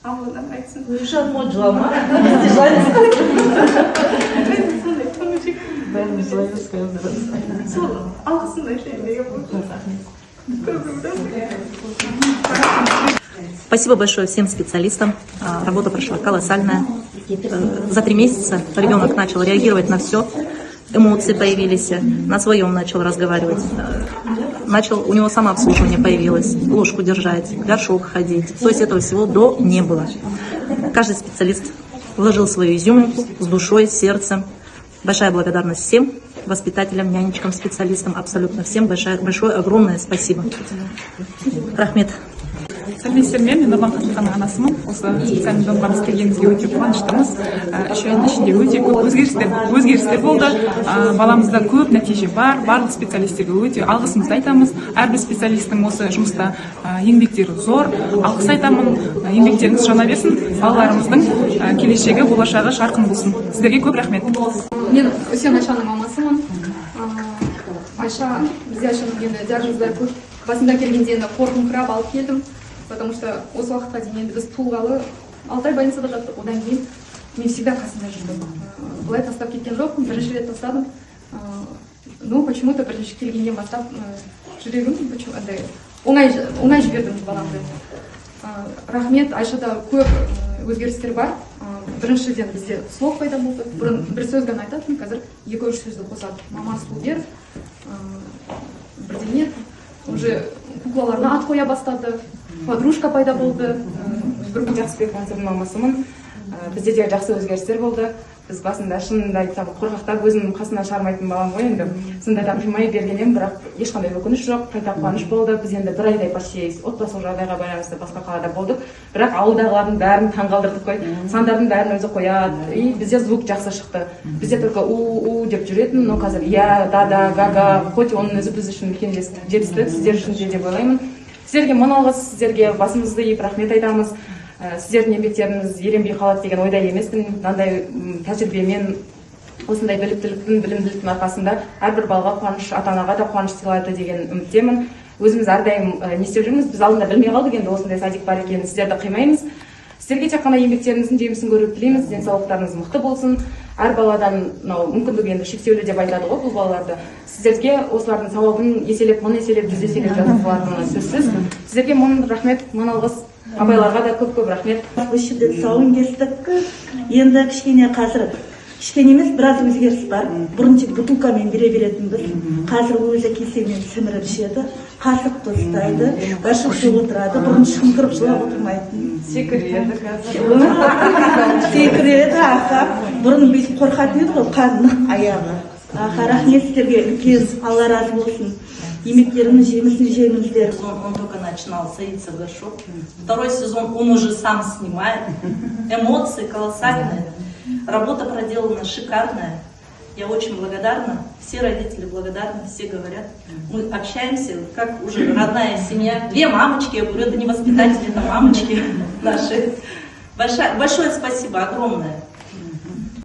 Алладан айтсын. Жаным, жылама, біз де жылаймыз. Сондай көңілшек. Бәріміз жылаймыз қазір. Сол алғысымды айтайын деген болды. Көп көп рахмет. Спасибо большое всем специалистам. Работа прошла колоссальная. За 3 месяца ребенок начал реагировать на все. Эмоции появились, на своем начал разговаривать. Начал, у него самообслуживание появилось, ложку держать, горшок ходить. То есть этого всего до не было. Каждый специалист вложил свою изюминку с душой, с сердцем. Большая благодарность всем воспитателям, нянечкам, специалистам, абсолютно всем. Большое, большое, огромное спасибо. Рахмет. Сәлеметсіздер ме? Мен Нұрлан Қасымханның анасымын. Осы специальный домға біз келгенімізге өте қуаныштымыз. 3 айдың ішінде өте көп өзгерістер болды. Баламызда көп нәтиже бар. Барлық специалистерге өте алғысымызды айтамыз. Әрбір специалисттің осы жұмыста еңбектері зор, алғыс айтамын. Еңбектеріңіз жана берсін, балаларымыздың келешегі, болашағы жарқын болсын. Сіздерге көп рахмет. Мен Үсен Айшаның мамасымын. Айша, бізде Айшаның енді диагноздары көп. Басында келгенде енді қорқыңқырап алып келдім, потому что осы уақытқа дейін енді біз туылғалы 6 ай больницада жаттық. Одан кейін мен всегда қасында жүрдім. Былай тастап кеткен жоқпын, бірінші рет тастадым. Ну, почему то бірінші келгеннен бастап жүрегім почему андай оңай жібердім баламды. Рахмет, Айшада көп өзгерістер бар. Біріншіден, бізде слог пайда болды. Бұрын бір сөз ғана айтатын, қазір екі үш сөзді қосады: «Мама, су бер», бірдеңе. Уже куклаларына ат қоя бастады, подружка пайда болды. Бір Жақсыбек Мансұрдың мамасымын. Бізде де жақсы өзгерістер болды. Біз басында, шынымды айтсам, қорқақтап, өзімнің қасымнан шығармайтын балам ғой енді. Сонда да қимай берген едім, бірақ ешқандай өкініш жоқ, қайта қуаныш болды. Біз енді бір айдай почти отбасылық жағдайға байланысты басқа қалада болдық, бірақ ауылдағылардың бәрін таңғалдырдық қой. Сандардың бәрін өзі қояды, и бізде звук жақсы шықты. Бізде только «у у» деп жүретін, но қазір «я», «да да», «га га». Хоть оның өзі біз үшін үлкен жетістік, сіздер үшін де деп ойлаймын. Сіздерге мың алғыс, сіздерге басымызды иіп рахмет айтамыз. Сіздердің еңбектеріңіз еленбей қалады деген ойда емеспін. Мынандай тәжірибемен, осындай біліктіліктің, білімділіктің арқасында әрбір балаға қуаныш, ата анаға да қуаныш сыйлайды деген үміттемін. Өзіміз әрдайым не істеп жүрміз, біз алдында білмей қалдық енді осындай садик бар екенін. Сіздерді қимаймыз. Сіздерге тек қана еңбектеріңіздің жемісін көруді тілейміз. Денсаулықтарыңыз мықты болсын. Әр баладан мынау мүмкіндігі енді шектеулі деп айтады ғой бұл балаларды. Сіздерге осылардың сауабын еселеп, мың еселеп, жүз еселеп жазылатыны сөзсіз. Сіздерге мың рахмет, мың алғыс. Апайларға да көп көп рахмет. Осы жерде тұсауын кестік. Енді кішкене, қазір кішкене емес, біраз өзгеріс бар. Бұрын тек бутылкамен бере беретінбіз, қазір өзі кесемен сіміріп ішеді, қасықты ұстайды, горшокте отырады. Бұрын шыңғырып жылап отырмайтын. Секіреді қазір. Секіреді, аха. Бұрын бүйтіп қорқатын еді ғой, қан аяғы, аха. Рахмет сіздерге үлкен, Алла разы болсын, еңбектеріңнің жемісін жеңіздер. Сезон он только начинал садиться в горшок. Второй сезон он уже сам снимает. Эмоции колоссальные. Работа проделана шикарная. Я очень благодарна. Все родители благодарны, все говорят. Мы общаемся, как уже родная семья. Две мамочки, я говорю, это не воспитатели, это мамочки наши. Большое спасибо, огромное.